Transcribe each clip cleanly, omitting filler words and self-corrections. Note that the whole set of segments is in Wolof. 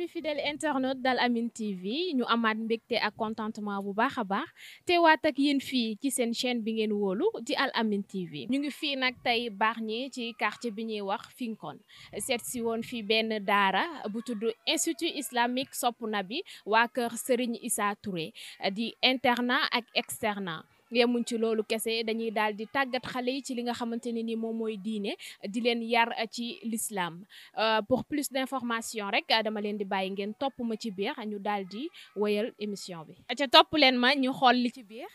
fidèle internaute Al Amine TV ñu amaat mbégte ak contentement bu baax a baax teewaat ak yéen fii ci seen chaîne bi ngeen wóolu di Al Amine TV ñu ngi fii nag tey baax ñi ci quartier bi ñuy wax Finkon seet si woon fii benn daara bu tudd Institut islamique Sopp Nabi wakeur Serigne Issa Touré di internat ak externat yemuñ ci loolu kese dañuy daal di tàggat xale yi ci li nga xamante ne ni moom mooy diine di leen yar ci l'islam pour plus d'information rek dama leen di bàyyi ngeen topp ma ci biir ñu daal di wéyal émission bi ca topp leen ma ñu xool li ci biir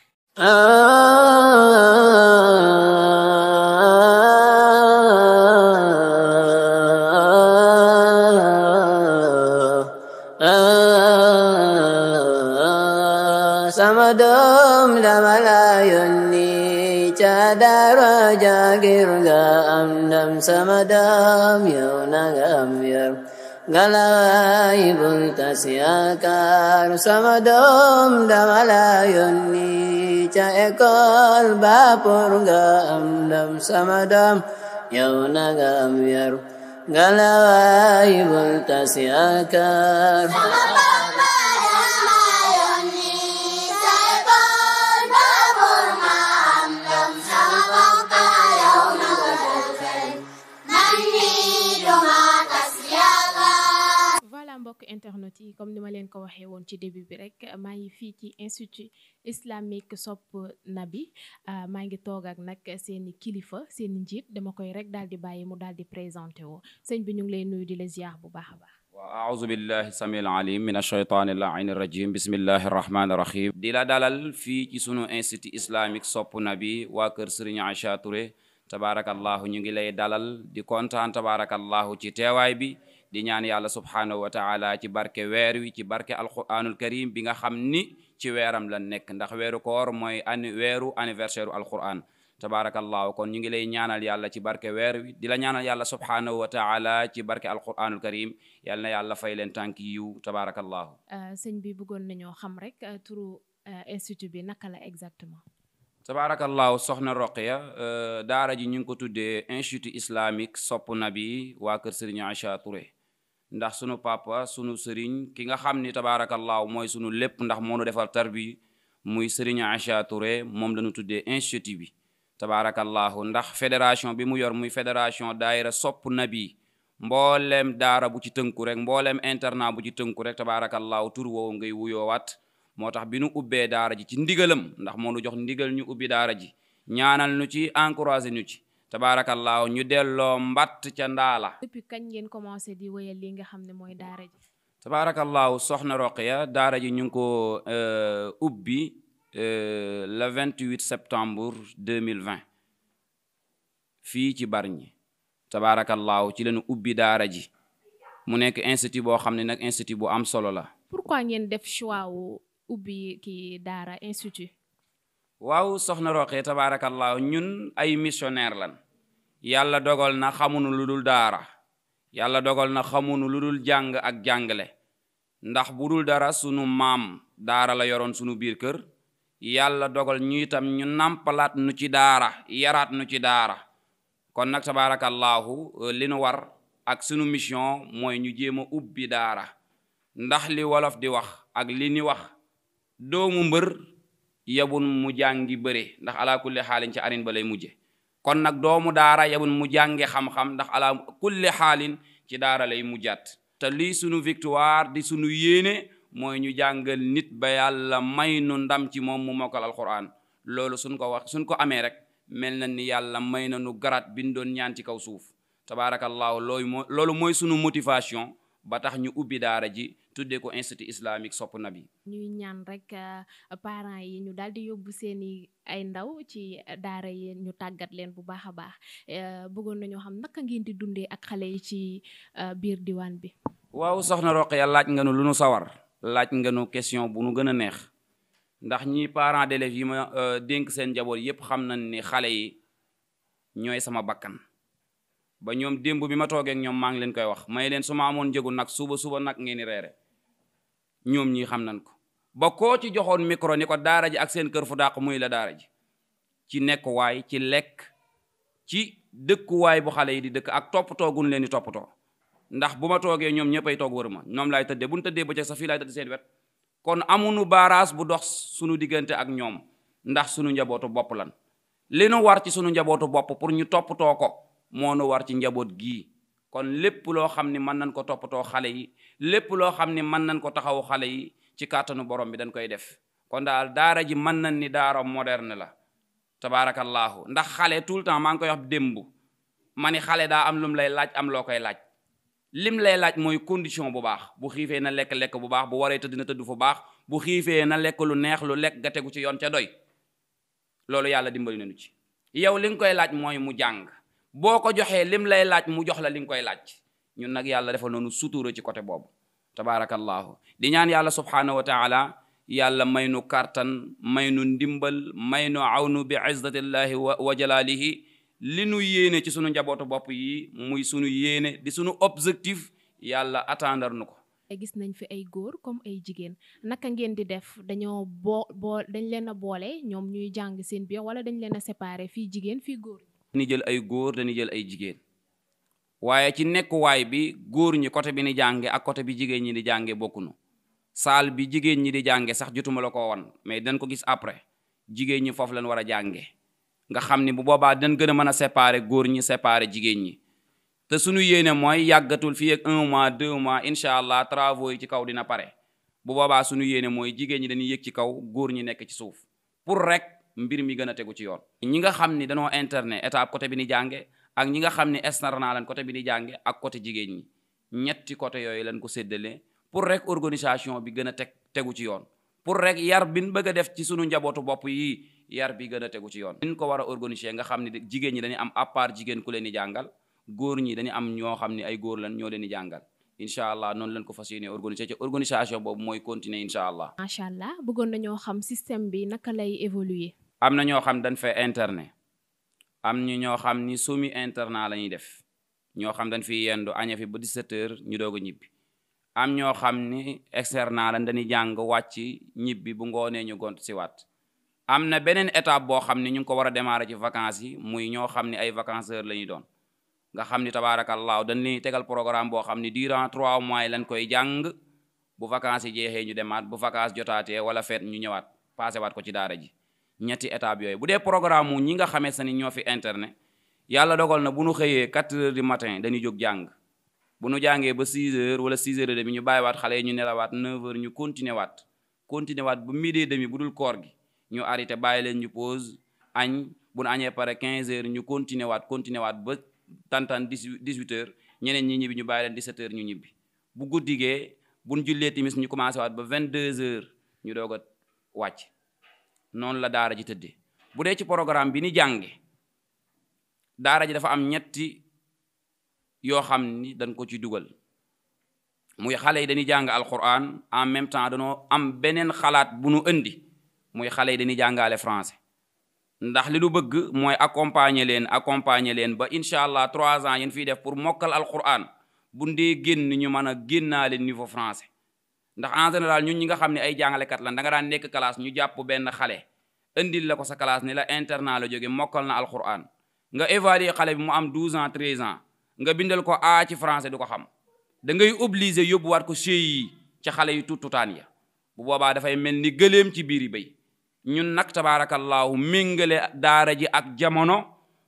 sama doom dama la yónni ca daara ja ngir nga am ndam sama doom yow na nga am yar ngalaay bul tas yaakaar sama doom dama la yónni ca école ba pour nga am ndam sama doom yow na nga am yar ngalaay bul tas yaakaar mbokk internet yi comme ni ma leen ko waxee woon ci début bi rek maa ngi fii ci Institut islamique Sopp Nabi maa ngi toog ak nag seeni kilifa seeni njiit dama koy rek daal di bàyyi mu daal di présenté woo sëñ bi ñu ngi lay nuyu di la ziar bu baax a baax wa a'uuzu billahi samil alim min ashaytaani la'ini rajim bismillahi rahmani rahim di la dalal fii ci sunu Institut islamique Sopp Nabi waa kër Serigne Issa Touré tabarakallahu ñu ngi lay dalal di kontaan tabarakallahu ci teewaay bi di ñaan yàlla subhanahu wa taala ci barke weer wi ci barke alquranul karim bi nga xam ni ci weeram la nekk ndax weeru koor mooy weeru anniversaire u alquran tabarakallahu kon ñu ngi lay ñaanal yàlla ci barke weer wi di la ñaanal yàlla subhanahu wa taala ci barke alquranul karim yàlla na yàlla fay leen tànk yiw tabarakallahu sëñ bi bëggoon nañoo xam rek turu institut bi naka la exactement tabarakallahu soxna Roqiya daara ji ñu ngi ko tuddee Institut islamique Sopp Nabi waa kër Serigne Issa Touré ndax sunu papa sunu sëriñ ki nga xam ni tabaarakallaahu mooy sunu lépp ndax moo nu defal tarbi muy Serigne Issa Touré moom la ñu tuddee institut bi tabaarakallaahu ndax fédération bi mu yor muy fédération daayira Sopp Nabi mboolem daara bu ci tënku rek mboolem internat bu ci tënku rek tabaarakallaahu tur woowu ngay wuyoowaat moo tax bi nu ubbee daara ji ci ndigalam ndax moo nu jox ndigal ñu ubbi daara ji ñaanal nu ci encouragé ñu ci tabaarakallaahu ñu delloo mbatt ca ndaala. depuis kañ ngeen commencé di wéyal li nga xam ne mooy daara ji. tabaarakallaahu soxna Roqiya daara ji ñu ngi ko ubbi le 28 septembre 2020 fii ci Bargny tabaarakallaahu ci lañu ubbi daara ji mu nekk institut boo xam ne nag institut bu am solo la. pourquoi ngeen def choix wu ubbi ki daara institut. waaw soxna Roqiya tabaarakallaahu ñun ay missionnaire lan yàlla dogal na xamunu lu dul daara yàlla dogal na xamunu lu dul jàng ak jàngale ndax bu dul dara sunu maam daara la yoroon sunu biir kër yàlla dogal ñu itam ñu nampalaat nu ci daara yaraat nu ci daara kon nag tabaarakallaahu li nu war ak sunu mission mooy ñu jéem a ubbi daara ndax li wolof di wax ak li ni wax doomu mbër yabun mu jàngi bëre ndax ala kulli xaalin ci arin ba lay mujje kon nag doomu daara yabun mu jàngi xam-xam ndax ala kulli xaalin ci daara lay mujjaat te lii sunu victoire di sunu yéene mooy ñu jàngal nit ba yàlla may nu ndam ci moom mu mokkal alquran loolu suñ ko amee rek mel na ni yàlla may na nu garaat bi ñu doon ñaan ci kaw suuf tabaarakallaahu loolu mooy sunu motivation ba tax ñu ubbi daara ji tuddee ko Institut islamique Sopp Nabi. ñuy ñaan rek parents yi ñu daal di yóbbu seeni ay ndaw ci daara yi ñu tàggat leen bu baax a baax bëggoon nañoo xam naka ngeen di dundee ak xale yi ci biir diwaan bi. waaw soxna Roqiya laaj nga nu lu nu sawar laaj nga nu question bu nu gën a neex ndax ñi parents d'élèves yi ma dénk seen njaboot yépp xam nañ ni xale yi ñooy sama bakkan. ba ñoom démb bi ma toogee ak ñoom maa ngi leen koy wax may leen su ma amoon njëgu nag suba nag ngeen di reere ñoom ñi xam nañ ko ba koo ci joxoon micro ni ko daara ji ak seen kër fu dàq muy la daara ji ci nekkuwaay ci lekk ci dëkkuwaay bu xale yi di dëkk ak toppatoo gun leen di toppatoo ndax bu ma toogee ñoom ñëppay toog wër ma ñoom laay tëddee bu ñu tëddee bëccëg sax fii laay tëdd seen wet kon amuñu baaraas bu dox sunu diggante ak ñoom ndax sunu njabootu bopp lan li nu war ci sunu njabootu bopp pour ñu toppatoo ko moo nu war ci njaboot gii kon lépp loo xam ni mën nañ ko toppatoo xale yi lépp loo xam ni mën nañ ko taxawu xale yi ci kàttanu borom bi dañ koy def kon daal daara ji mën nañ ni daara moderne la tabaarakallaahu ndax xale tout le temps maa ngi koy wax démb ma ni xale daa am lum lay laaj am loo koy laaj lim lay laaj mooy condition bu baax bu xiifee na lekk-lekk bu baax bu waree tëdd na tëdd fu baax bu xiifee na lekk lu neex lu lekk ga tegu ci yoon ca doy loolu yàlla dimbali nañu ci yow li nga koy laaj mooy mu jàng boo ko joxee lim lay laaj mu jox la li nga koy laaj ñun nag yàlla defal noonu sutura ci côté boobu tabaarakallaahu di ñaan yàlla subhaanahu wa taala yàlla may nu kartan may nu ndimbal may nu awnu bi izzatillahi wa jalaalihi li nu yéene ci sunu njabootu bopp yi muy sunu yéene di sunu objectif yàlla attendre nu ko. gis nañ fi ay góor comme ay jigéen naka ngeen di def dañoo dañ leen a boole ñoom ñuy jàng seen biir wala dañ leen a séparer fii jigéen fii góor. dañuy jël ay góor dañuy jël ay jigéen waaye ci nekkuwaay bi góor ñi côté bi ni jànge ak côté bi jigéen ñi di jànge bokkunu saal bi jigéen ñi di jànge sax jotuma la ko wan mais dañ ko gis après jigéen ñi foofu lañ war a jànge nga xam ni bu boobaa dañ gën a mën a séparer góor ñi séparer jigéen ñi te suñu yéene mooy yàggatul fii ak 1 mois 2 mois incha allah travaux yi ci kaw dina pare bu boobaa suñu yéene mooy jigéen ñi dañuy yëg ci kaw góor ñi nekk ci suuf pour rek mbir mi gën a tegu ci yoon. ñi nga xam ni dañoo internet état côté bi ni jànge ak ñi nga xam ni externat lañ côté bi ni jànge ak côté jigéen ñi ñetti côté yooyu lañ ko séddale pour rek organisation bi gën a tegu ci yoon pour rek yar bin bëgg a def ci sunu njabootu bopp yi yar bi gën a tegu ci yoon. ñu ko war a organiser nga xam ni jigéen ñi dañuy am à part jigéen ku leen di jàngal góor ñi dañuy am ñoo xam ni ay góor lan ñoo leen di jàngal incha allah noonu lañ ko fas yéene organiser ci organisation boobu mooy continuer incha allah. macha allah bëggoon nañoo xam système bi naka lay évoluer. am na ñoo xam dañ fay internet am ñu ñoo xam ni semi internat la ñuy def ñoo xam dañ fi yendu aña fi ba 17h ñu doog a ñibbi am ñoo xam ni externat lañ dañuy jàng wàcc ñibbi bu ngoonee ñu gont si waat am na beneen étape boo xam ni ñu ngi ko war a démarrer ci vacances yi muy ñoo xam ni ay vacanceurs la ñuy doon nga xam ni tabaarakallaahu dañ leen tegal programme boo xam ni durant 3 mois lañ koy jàng bu vacances yi jeexee ñu demaat bu vacances jotaatee wala fête ñu ñëwaat passé waat ko ci daara ji ñetti étape yooyu bu dee programme mu ñi nga xamee sa ni ñoo fi internet yàlla dogal na bu nu xëyee 4 heures du matin dañuy jóg jàng bu nu jàngee ba 6 heures wala 6 heures et demi ñu bàyyiwaat xale yi ñu nelawaat 9 heures ñu continuer waat ba midi et demi bu dul koor gi ñu arrêté bàyyi leen ñu pause añ bu nu añee pare 15 heures ñu continuer waat ba tantan 18 heures ñeneen ñi ñibbi ñu bàyyi leen 17 heures ñu ñibbi bu guddigee bu nu jullee timis ñu commencé waat ba 22 heures ñu doog a wàcc noonu la daara ji tëddee bu dee ci programme bi ni jànge daara ji dafa am ñetti yoo xam ni dañ ko ci dugal muy xale yi dañuy jàng alquran en même temps dañoo am beneen xalaat bu nu indi muy xale yi dañuy jàngaale français ndax li lu bëgg mooy accompagner leen ba incha allah 3 ans yéen fiy def pour mokkal alquran bu ndee génn ñu mën a génnaale niveau français ndax en général ñun ñi nga xam ne ay jàngalekat lan da nga daan nekk classe ñu jàpp benn xale indil la ko sa classe ni la internat la jóge mokkal na alquran nga évaluer xale bi mu am 12 ans 13 ans nga bindal ko a ci français du ko xam da ngay obligé yóbbuwaat ko CI ca xale yu tuutaan ya bu boobaa dafay mel ni gëléem ci biiri béy ñun nag tabaarakallaahu méngale daara ji ak jamono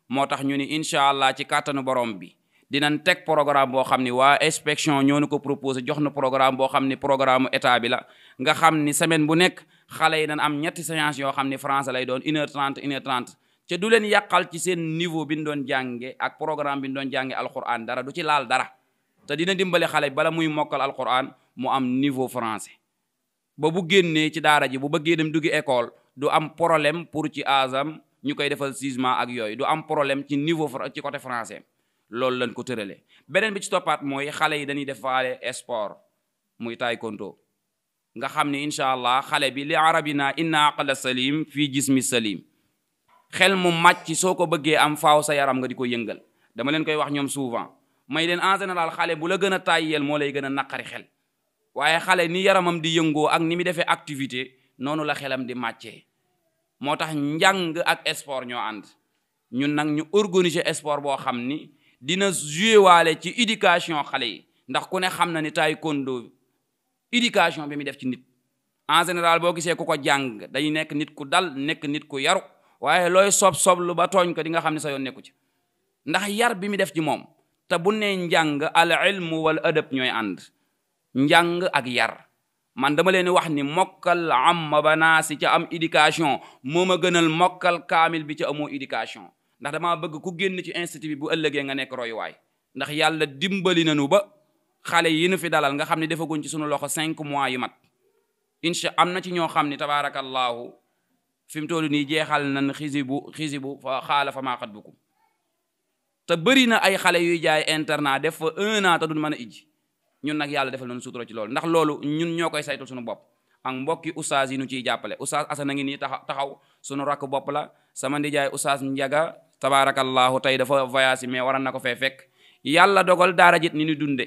moo tax ñu ni incha allah ci kàttanu borom bi dinañ teg programme boo xam ni waa inspection ñoo nu ko proposé jox na programme boo xam ni programme état bi la nga xam ni semaine bu nekk xale yi dañ am ñetti séance yoo xam ni français lay doon 1h30 1h30 ca du leen yàqal ci seen niveau bi ñu doon jànge ak programme bi ñu doon jànge alquran dara du ci laal dara te dina dimbale xale bala muy mokkal alquran mu am niveau français ba bu génnee ci daara ji bu bëggee dem duggi école du am problème pour ci asam ñu koy defal jugement ak yooyu du am problème ci niveau ci côté français loolu lañ ko tëralee beneen bi ci toppaat mooy xale yi dañuy defaale sport muy taekwondo nga xam ni incha allah xale bi li arabina inna aqla salim fii jismi salim xel mu màcc soo ko bëggee am faaw sa yaram nga di ko yëngal dama leen koy wax ñoom souvent may leen en général xale bu la gën a tàyyeel moo lay gën a naqari xel waaye xale ni yaramam di yëngoo ak ni mu defee activité noonu la xelam di màccee moo tax njàng ak sport ñoo ànd ñun nag ñu organiser sport boo xam ni dina jouer waale ci éducation xale yi ndax ku ne xam na ni taekwondo éducation bi mi def ci nit en général boo gisee ku ko jàng dañuy nekk nit ku dal nekk nit ku yaru waaye looy soblu ba tooñ ko di nga xam ne sa yoon nekku ci ndax yar bi mi def ci moom te bu ne njàng al ilmu wal adab ñooy ànd njàng ak yar man dama leen wax ni mokkal amma banaasi ca am éducation moo ma gënal mokkal kaamil bi ca amoo éducation ndax damaa bëgg ku génn ci institut bi bu ëllëgee nga nekk royuwaay ndax yàlla dimbali nañu ba xale yi nu fi dalal nga xam ne defaguñ ci sunu loxo 5 mois yu mat incha am na ci ñoo xam ne tabaarakallaahu fi mu toll nii jeexal nañ xisibu fa xaala fa maa xat bukum te bëri na ay xale yuy jaay internat def fa 1 an te duñ mën a ijji ñun nag yàlla defal nañu sutura ci loolu ndax loolu ñun ñoo koy saytul suñu bopp ak mbokki oustaz yi nu ciy jàppale oustaz Assane a ngi nii taxaw suñu rakk bopp la sama ndijaay oustaz Njaga tabaarakallaahu tey dafa voyage mais waran na ko fee fekk yàlla dogal daara jit ni ñu dunde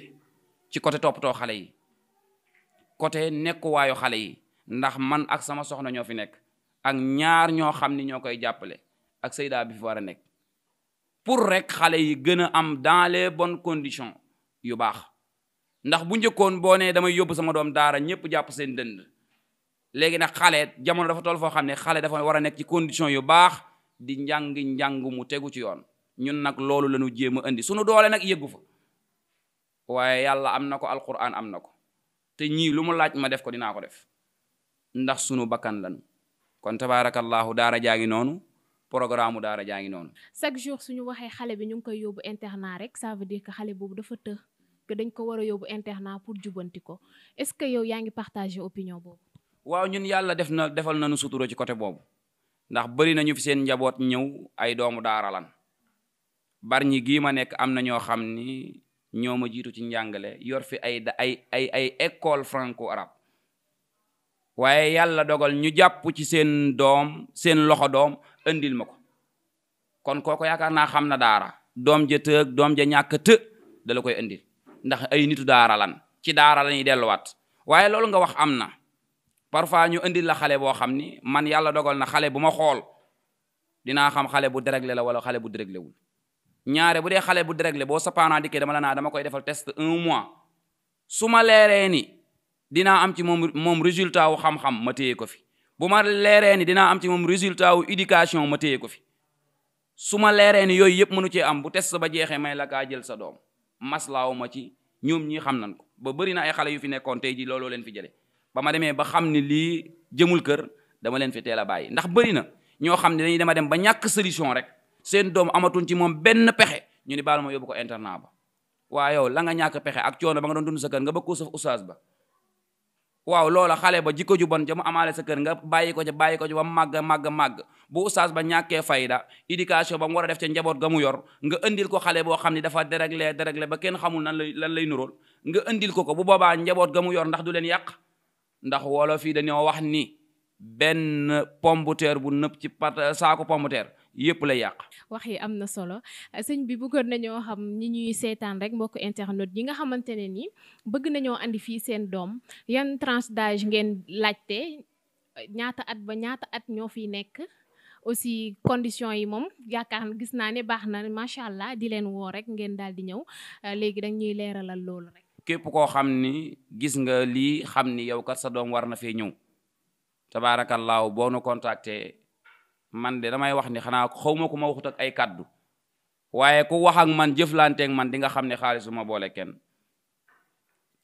ci côté toppatoo xale yi côté nekkuwaayu xale yi ndax man ak sama soxna ñoo fi nekk ak ñaar ñoo xam ni ñoo koy jàppale ak sayda bi fi war a nekk pour rek xale yi gën a am dans les bonnes conditions yu baax ndax bu njëkkoon boo nee damay yóbbu sama doom daara ñëpp jàpp seen dënd léegi nag xale jamono dafa toll foo xam ne xale dafa war a nekk ci condition yu baax di njàng mu tegu ci yoon ñun nag loolu la ñu jéem a indi sunu doole nag yëggu fa waaye yàlla am na ko alquran am na ko te ñii lu mu laaj ma def ko dinaa ko def ndax sunu bakkan lañu kon tabaarakallaahu daara jaa ngi noonu programme daara jaa ngi noonu. chaque jour suñu waxee xale bi ñu ngi koy yóbbu internat rek ça veut dire que xale boobu dafa të que dañ ko war a yóbbu internat pour jubanti ko est-ce que yow yaa ngi partager opinion boobu. waaw ñun yàlla defal nañu sutura ci côté boobu ndax bëri nañu fi seen njaboot ñëw ay doomu daara lan bari ñi gii ma nekk am na ñoo xam ni ñoo ma jiitu ci njàngale yor fi ay école franco-arabe waaye yàlla dogal ñu jàpp ci seen loxo doom andil ma ko kon kooko yaakaar naa xam na daara doom ja tëg doom ja ñàkk të da la koy andil ndax ay nitu daara lan ci daara la ñuy delluwaat waaye loolu nga wax am na parfois ñu andil la xale boo xam ni man yàlla dogal na xale bu ma xool dinaa xam xale bu déréglé la wala xale bu déréglé wul ñaare bu dee xale bu déréglé boo sa parent dikkee dama koy defal test 1 mois su ma leeree ni dinaa am ci moom résultat wu xam-xam ma téye ko fi bu ma leeree ni dinaa am ci moom résultat wu éducation ma téye ko fi su ma leeree ni yooyu yëpp mënu cee am bu test ba jeexee may la kaa jël sa doom maslaaw ma ci ñoom ñi xam nañ ko ba bëri na ay xale yu fi nekkoon tey ji looloo leen fi jële ba ma demee ba xam ni lii jëmul kër dama leen fi teel a bàyyi ndax bëri na ñoo xam ne dañuy dem ba ñàkk solution rek seen doom amatuñ ci moom benn pexe ñu ni baal ma yóbbu ko internat ba waaw yow la nga ñàkk pexe ak coono ba nga doon dund sa kër nga bëgg ko saf oustaz ba waaw loola xale ba jikko ju bon ja mu amaale sa kër nga bàyyi ko ba màgg bu oustaz ba ñàkkee fayda éducation ba mu war a def ca njaboot ga mu yor nga indil ko xale boo xam ne dafa déréglé ba kenn xamul lan lay nuróol nga indil ko bu boobaa njaboot ga mu yor ndax du leen yàq ndax wolof yi dañoo wax ni benn pomme de terre bu nëpp ci saako pomme de terre yëpp lay yàq. wax yi am na solo sëñ bi bëggoon nañoo xam ñi ñuy seetaan rek mbokk internet yi nga xamante ne ni bëgg nañoo andi fii seen doom yan tranche d'âge ngeen laajte ñaata at ba ñaata at ñoo fiy nekk aussi conditions yi moom yaakaar gis naa ne baax na macha allah di leen woo rek ngeen daal di ñëw léegi dañ ñuy leeralal loolu rek. képp koo xam ni gis nga lii xam ni yow kat sa doom war na fee ñëw tabaarakallaahu boo nu contacté. man de damay wax ni xanaa xawma ko ma waxut ak ay kaddu waaye ku wax ak man jëflanteeg man di nga xam ne xaalis su ma boole kenn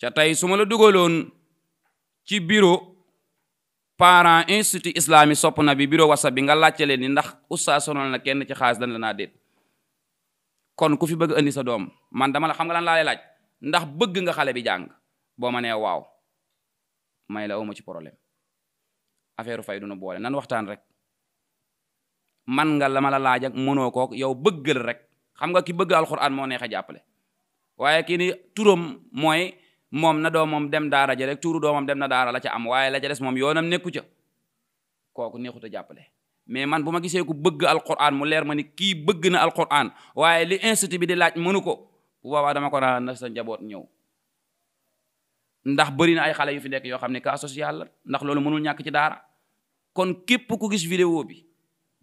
ca tey su ma la dugaloon ci bureau parent institut islamique sopp na bi bureau whatsapp bi nga laajte leen ni ndax oustaz sonal na kenn ci xaalis dañ la naa déet kon ku fi bëgg andi sa doom man dama la xam nga lan laa lay laaj ndax bëgg nga xale bi jàng boo ma nee waaw may la awma ci problème affaire fay du nu boole nan waxtaan rek man nga la ma la laaj ak mënoo kook yow bëggal rek xam nga ki bëgg alxuraan moo neex a jàppale waaye kii ni turam mooy moom na doomam dem daara ja rek tuuru doomam dem na daara la ca am waaye la ca des moom yoonam nekku ca kooku neexut a jàppale mais man bu ma gisee ku bëgg alxuraan mu leer ma ni kii bëgg na alxuraan waaye li institut bi di laaj mënu ko bu boobaa dama ko naan na sa njaboot ñëw ndax bëri na ay xale yu fi nekk yoo xam ne cas social la ndax loolu mënul ñàkk ci daara kon képp ku gis vidéo bi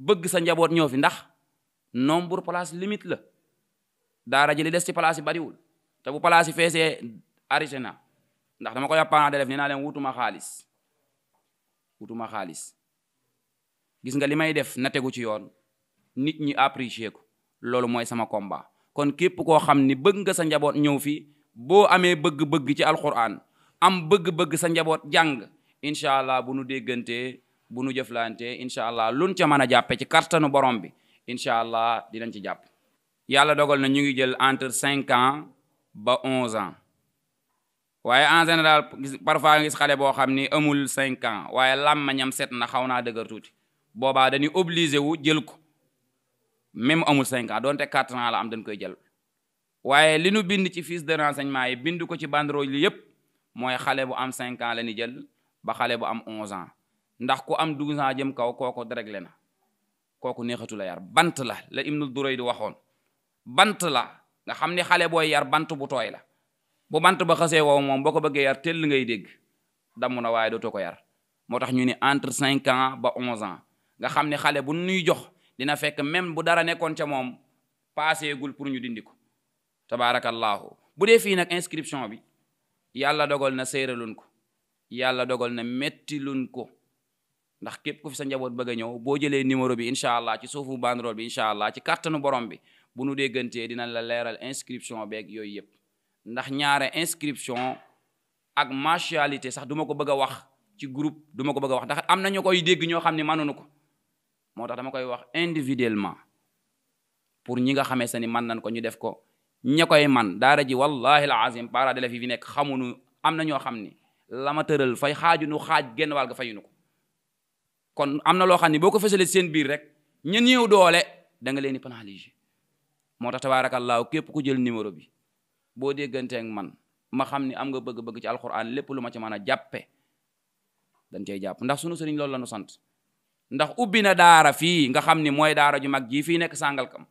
bëgg sa njaboot ñëw fi ndax nombre place limite la daara ji li des ci place yi bariwul te bu place yi feesee arrêté na ndax dama koy wax parents d'élèves nee naa leen wutuma xaalis gis nga li may def na tegu ci yoon nit ñi apprécier ko loolu mooy sama combat. kon képp koo xam ni bëgg nga sa njaboot ñëw fi boo amee bëgg-bëgg ci alquran am bëgg-bëgg sa njaboot jàng incha allah bu nu déggantee bu nu jëflantee incha allah luñ ca mën a jàppe ci kartanu borom bi incha allah dinañ ci jàpp. yàlla dogal na ñu ngi jël entre 5 ans ba 11 ans waaye en général parfois nga gis xale boo xam ni amul 5 ans waaye làmmañam set na xaw naa dëgër tuuti boobaa dañuy obligé wu jël ko même amul 5 ans donte 4 ans la am dañ koy jël waaye li nu bind ci fiche de renseignement yi bind ko ci banderole li yëpp mooy xale bu am 5 ans la ni jël ba xale bu am 11 ans ndax ku am 12 ans jëm kaw kooku déréglé na kooku neexatu la yar bant la Ibnu Duray di waxoon bant la nga xam ni xale booy yar bant bu tooy la bu bant ba xasee wow moom boo ko bëggee yar tell ngay dégg damm na waaye dootoo ko yar moo tax ñu ne entre 5 ans ba 11 ans nga xam ne xale bu nuy jox dina fekk même bu dara nekkoon ca moom paaseegul pour ñu dindi ko tabaarakallaahu bu dee fii nag inscription bi yàlla dogal na séeralun ko yàlla dogal na metti lun ko ndax képp ku fi sa njaboot bëgg a ñëw boo jëlee numéro bi incha allah ci suufu banderole bi incha allah ci kàttanu borom bi bu nu déggantee dina la leeral inscription beeg yooyu yëpp ndax ñaare inscription ak mensualité sax duma ko bëgg a wax ci groupe duma ko bëgg a wax ndax am na ñu koy dégg ñoo xam ne mënuñu ko moo tax dama koy wax individuellement pour ñi nga xamee sa ni man nañ ko ñu def ko ña koy man daara ji wallahi al azim parents d'élèves yi fi nekk xamuñu am na ñoo xam ni la ma tëral fay xaajunu xaaj genn wàll ga fayuñu ko kon am na loo xam ne boo ko fësalee seen biir rek ña néew doole da nga leen di pénaliser moo tax tabaarakallaahu képp ku jël numéro bi boo dégganteeg man ma xam ni am nga bëgg-bëgg ci alquran lépp lu ma ci mën a jàppe dañ cey jàpp ndax sunu sëriñ loolu la nu sant ndax ubbi na daara fii nga xam ni mooy daara ju mag jii fii nekk Sangalkam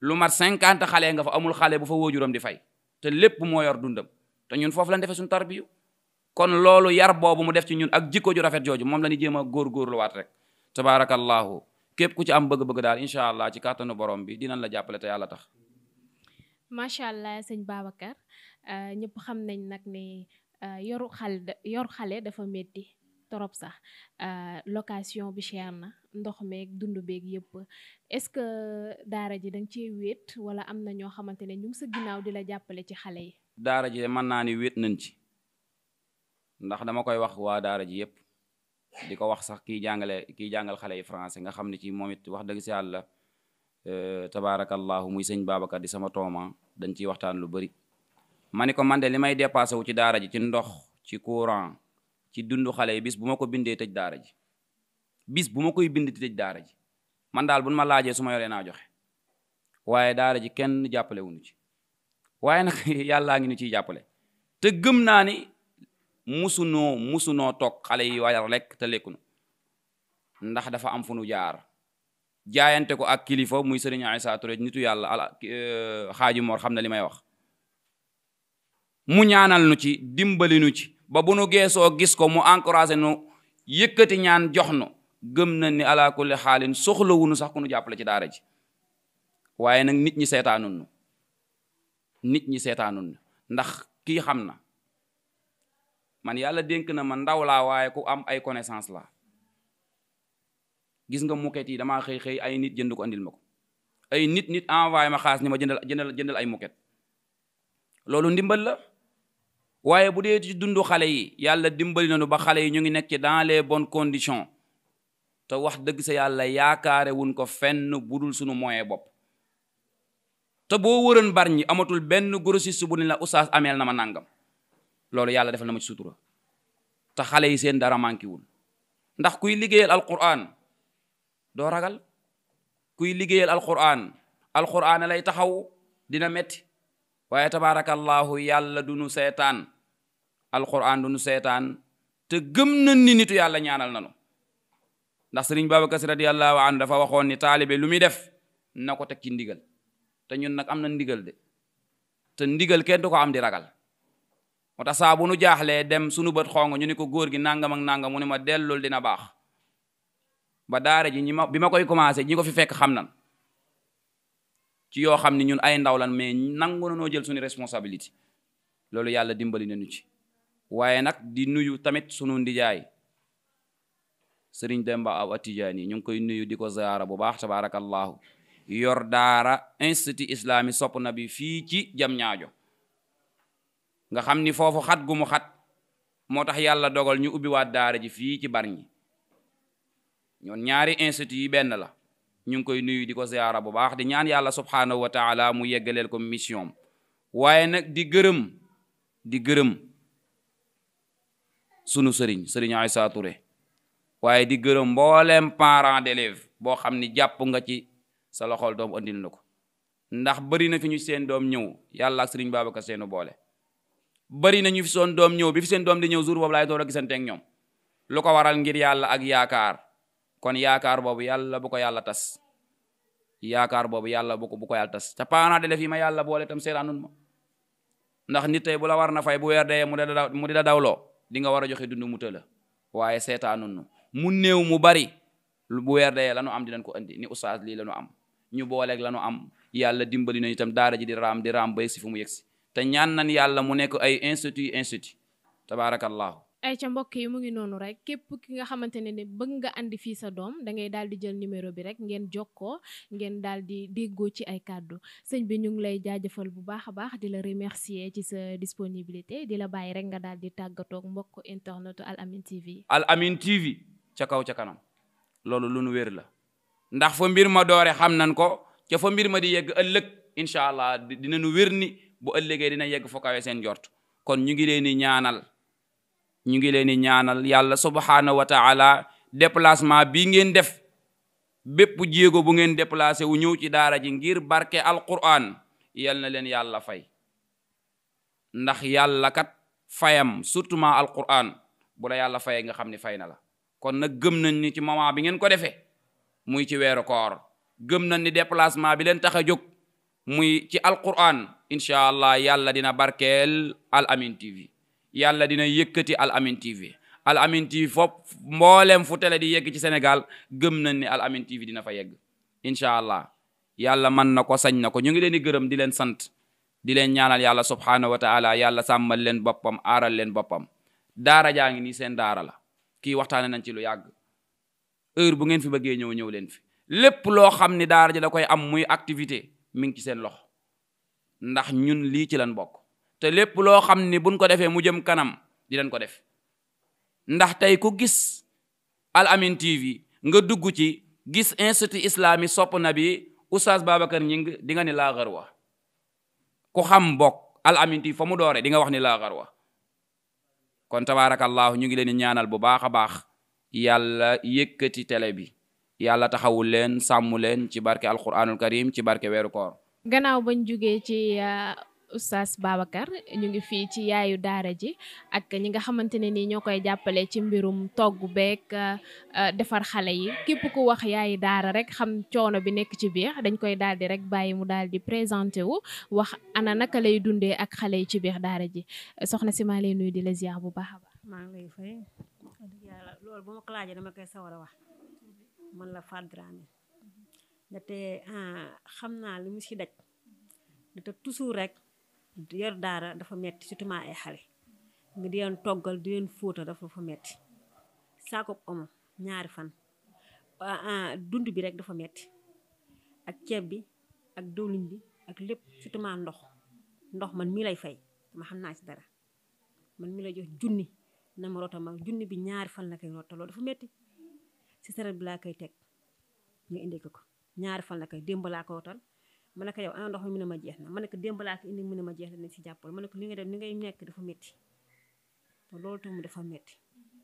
lu mat 50 xale nga fa amul xale bu fa waajuram di fay te lépp moo yor dundam te ñun foofu lañ defee suñu tarbiyu kon loolu yar boobu mu def ci ñun ak jikko ju rafet jooju moom la ñu jéem a góorgóorluwaat rek tabaarakallaahu képp ku ci am bëgg-bëgg daal incha allah ci kàttanu borom bi dinañ la jàppale te yàlla tax. macha allah sëñ Babacar ñëpp xam nañ nag ne yor xale dafa métti torop sax location bi cher na ndox meeg dund beeg yëpp est-ce que daara ji da nga cee wéet wala am na ñoo xamante ne ñu ngi sa ginnaaw di la jàppale ci xale yi. daara ji mën naa ni wéet nañ ci ndax dama koy wax waa daara ji yëpp di ko wax sax kiy jàngal xale yi français nga xam ne ci moom it wax dëgg si yàlla tabaarakallahu muy sëñ Babacar di sama tooma dañ ciy waxtaan lu bëri. ma ni ko man de li may dépassé wu ci daara ji ci ndox ci courant ci dundu xale yi bis bu ma ko bindee tëj daara ji bis bu ma koy bind tëj daara ji man daal buñ ma laajee su ma yoree naa joxe waaye daara ji kenn jàppale wuñu ci waaye nag yàllaa ngi ñu ciy jàppale te gëm naa ni musunoo toog xale yi waayal lekk te lekkunu ndax dafa am fu nu jaar jaayante ko ak kilifa muy Serigne Issa Touré nitu yàlla xaaji Mor xam na li may wax mu ñaanal nu ci dimbali nu ci ba bu nu geesoo gis ko mu encouragé nu yëkkati ñaan jox nu gëm na ni ala kulli xaalin soxlawunu sax ku nu jàppale ci daara ji waaye nag nit ñi seetaanun ndax kii xam na man yàlla dénk na ma ndaw laa waaye ku am ay connaissance la gis nga moquette yi damaa xëy ay nit jënd ko andil ma ko ay nit envoyé ma xaas ni ma jëndal ay moquette loolu ndimbal la waaye bu dee ci dundu xale yi yàlla dimbali nañu ba xale yi ñu ngi nekk ci dans les bonnes conditions te wax dëgg sa yàlla yaakaare wuñ ko fenn budul sunu moyen bopp te boo wëran bar ñi amatul benn grossiste bu ne la oustaz ameel na ma nangam loolu yàlla defal na ma ci sutura te xale yi seen dara manqué wul ndax kuy liggéeyal alquran doo ragal kuy liggéeyal alquran lay taxaw dina metti waaye tabaarakallahu yàlla du nu seetaan alquran du nu seetaan te gëm na ni nitu yàlla ñaanal nanu ndax Serigne Babacar Sy radiyallahu anhu dafa waxoon ni taalibe lu muy def na ko teg ci ndigal te ñun nag am na ndigal de te ndigal kenn du ko am di ragal moo tax saa bu nu jaaxlee dem sunu bët xong ñu ni ko góor gi nangam ak nangam mu ne ma dellul dina baax ba daara ji bi ma koy commencé ñi ko fi fekk xam nan ci yoo xam ne ñun ay ndaw lan mais nangu na noo jël suñu responsabilité loolu yàlla dimbali nañu ci. waaye nag di nuyu tamit sunu ndijaay Serigne Demba Aw Atijaani ñu ngi koy nuyu di ko ziyaara bu baax tabarakallahu yor daara institut islami sopp na bi fii ci Diamniadio nga xam ni foofu xat gu mu xat moo tax yàlla dogal ñu ubbi waat daara ji fii ci Bargny ñoon ñaari institut yi benn la ñu ngi koy nuyu di ko ziyaara bu baax di ñaan yàlla subhanahu wa taala mu yeggaleel ko mission waaye nag di gërëm sunu Serigne Issa Touré waaye di gërëm mboolem parent d'élève boo xam ni jàpp nga ci sa loxol doom andil na ko ndax bari na fi ñu seen doom ñëw yàlla ak Serigne Babacar seenu boole bari na ñu fi seen doom ñëw bi fi seen doom di ñëw jour boobu laay door a gisante ak ñoom lu ko waral ngir yàlla ak yaakaar kon yaakaar boobu yàlla bu ko yàlla tas yaakaar boobu yàlla bu ko yàlla tas te parent d'élève yi ma yàlla boole tam seetaanun ma ndax nit tey bu la war na fay bu weer dee mu di la dawloo di nga war a joxe dund mu tëla waaye seetaanun mu néew mu bari bu weer dee lanu am dinañ ko andi ni oustaz lii lanu am ñu booleeg lanu am yàlla dimbali nañu itam daara ji di raam ba yegsi fu mu yegsi te ñaan nañ yàlla mu nekk ay institut tabaarakallahu ay ca mbokk yi mu ngi noonu rek képp ki nga xamante ne bëgg nga andi fii sa doom da ngay daal di jël numéro bi rek ngeen jokkoo ngeen daal di déggoo ci ay kàddu sëñ bi ñu ngi lay jaajëfal bu baax a baax di la remercier ci sa disponibilité di la bàyyi rek nga daal di tàggatoog mbokk internet Al Amine TV. Al Amine TV ca kaw ca kanam loolu lu nu wér la ndax fa mbir ma doore xam nañ ko ca fa mbir ma di yegg ëllëg incha allah dinañu wér ni bu ëllëgee dina yegg foo kawe seen jort kon ñu ngi leen di ñaanal yàlla subhanahu wa taala déplacement bi ngeen def bépp jéego bu ngeen déplacé wu ñëw ci daara ji ngir barke alquran yal na leen yàlla fay ndax yàlla kat fayam surtout ma alquran bu la yàlla fayee nga xam ni fay na la kon nag gëm nañ ni ci moment bi ngeen ko defee muy ci weeru koor gëm nañ ni déplacement bi leen tax a jóg muy ci alquran incha allah yàlla dina barkeel Al Amine TV yàlla dina yëkkati Al Amine TV Al Amine TV fop mboolem fu télé di yegg ci Sénégal gëm nañ ni Al Amine TV dina fa yegg incha allah yàlla mën na ko sañ na ko ñu ngi leen di gërëm di leen sant di leen ñaanal yàlla subhanahu wa taala yàlla sàmmal leen boppam aaral leen boppam daara jaa ngi nii seen daara la kii waxtaane nañ ci lu yàgg heure bu ngeen fi bëggee ñëw leen fi lépp loo xam ni daara ji da koy am muy activité mi ngi ci seen loxo ndax ñun lii ci lan bokk te lépp loo xam ni buñ ko defee mu jëm kanam di leen ko def ndax tey ku gis Al Amine TV nga dugg ci gis institut islami sopp na bi oustaz Babacar Ñing di nga ni laa garwa ku xam bokk Al Amine TV fa mu doore di nga wax ni laa garwa kon tabarakallahu ñu ngi leen di ñaanal bu baax a baax yàlla yëkkati télé bi yàlla taxawul leen sàmmu leen ci barke alquranul karim ci barke weeru koor gannaaw bañ jógee ci oustaz Babacar ñu ngi fii ci yaayu daara ji ak ñi nga xamante ne nii ñoo koy jàppale ci mbirum togg beeg defar xale yi képp ku wax yaayu daara rek xam coono bi nekk ci biir dañ koy daal di rek bàyyi mu daal di présenté wu wax ana naka lay dundee ak xale yi ci biir daara ji soxna si maa lay nuyu di la ziar bu baax a baax. maa ngi lay fay yàlla loolu bu ma ko laajee dama koy sawar a wax man la Fatou Dramé ndaxte xam naa li mu si daj ndaxte toujours rek yor daara dafa metti surtout ay xale nga di leen toggal di leen fóota dafa metti saako omo ñaari fan dund bi rek dafa metti ak ceeb bi ak diwlin bi ak lépp surtout ndox man mii lay fay dama xam naa ci dara man mi lay jox junni na ma roota ma junni bi ñaari fan la koy rootaloo dafa metti si saret bi laa koy teg nga indi ko ñaari fan la koy démb laa ko rotal ma ne ko yow ana ndox mi mu ne ma jeex na ma ne ko démb laa ko indi mu ne ma jeex na nañ si jàppal ma ne ko li nga def ni ngay nekk dafa metti te loolu tamit dafa metti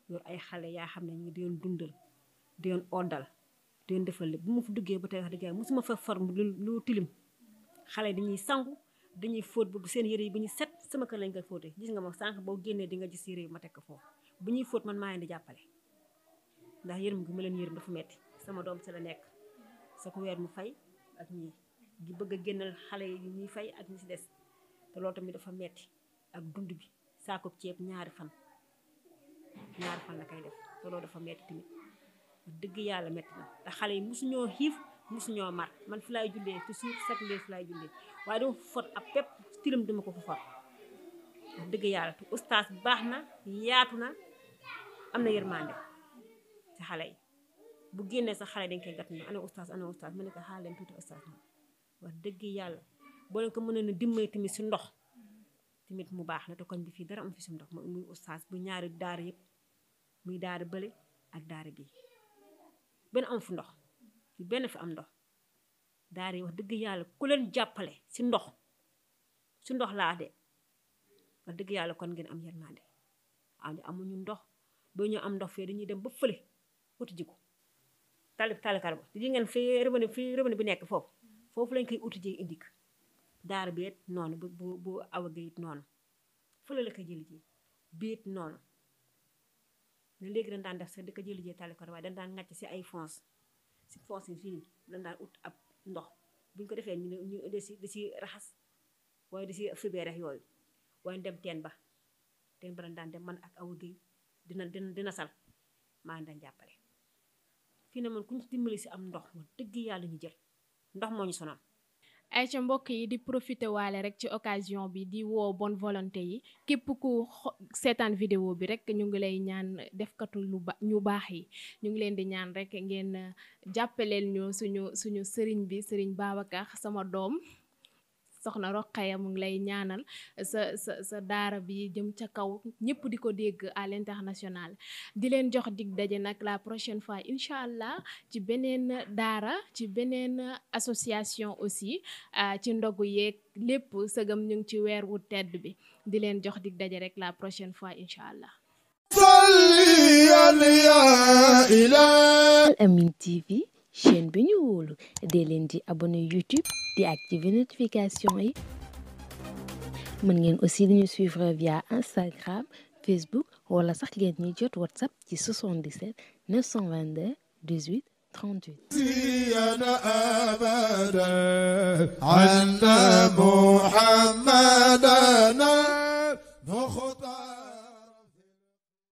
yor ay xale yaa xam ne ñu di leen dundal di leen oddal di leen defal lépp bu ma fa duggee ba tey wax dëgg yàlla musuma fa far lu tilim xale dañuy sangu dañuy fóot bu seen yére yi bu ñu set sama kër lañ koy fóotee gis nga ma sànq boo génnee di nga gis yére yi ma teg ko foofu bu ñuy fóot man maa leen di jàppale ndax yërëm gi ma leen yërëm dafa metti sama doom si la nekk sa ko weer mu fay ak ñii di bëgg a génnal xale yi ñuy fay ak ñi si des te loolu tamit dafa metti ak dund bi saako ceeb ñaari fan la koy def te loolu dafa metti tamit dëgg yàlla metti na te xale yi mosuñoo xiif mosuñoo mar man fi laay jullee toujours chaque jour fi laay jullee waaye dama fa fot ab pepp tilim dama ko fa fot wax dëgg yàlla te oustaz baax na yaatu na am na yërmande ci xale yi bu génnee sa xale dañ koy gàtt na ana oustaz ma ne ko xaar leen tuuti oustaz na wax dëgg yàlla boo leen ko mënoon a dimbali tamit si ndox tamit mu baax na te koñ bi fii dara am fi si ndox muy oustaz bu ñaari daara yëpp muy daara bële ak daara bii benn am fu ndox ci benn fi am ndox daara yi wax dëgg yàlla ku leen jàppale si ndox laa de wax dëgg yàlla kon ngeen am yërmande amuñu ndox ba ñu am ndox fii dañuy dem ba fële uti ji ko talikar ba di ngeen fii robinet bi nekk foofu lañ koy uti ji indi ko daara bi it noonu bu awa ga it noonu fële la ko jëli ji biit noonu ne léegi dañ daan def sax di ko jëli ji talikar waaye dañ daan ngàcc si ay fonds yi fii dañ daan ut ab ndox buñ ko defee ñu di si raxas waaye di si fibee rek yooyu waaye dem teen ba dañ daan dem man ak awa ga dina sal maa ngi daan jàppale fii ne man ku ñu dimbali si am ndox wax dëgg yàlla ñu jël ndox moo ñu sonal. ay ca mbokk yi di profité waale rek ci occasion bi di woo bonne volonté yi képp ku seetaan vidéo bi rek ñu ngi lay ñaan defkatu ñu baax yi ñu ngi leen di ñaan rek ngeen jàppaleel ñu suñu sëriñ bi sëriñ Babacar sama doom soxna Roqaya mu ngi lay ñaanal sa daara bi jëm ca kaw ñëpp di ko dégg à l'international di leen jox dig daje nag la prochaine fois incha allah ci beneen daara ci beneen association aussi ci ndogu yeeg lépp sëgam ñu ngi ci weer wu tedd bi di leen jox dig daje rek la prochaine fois incha allah. Al Amine TV chaîne bi ñu wóolu dee leen di abonné YouTube di activer notification yi mën ngeen aussi di ñu suivre via Instagram Facebook wala sax ngeen ñuy jot WhatsApp ci 77 922 18 38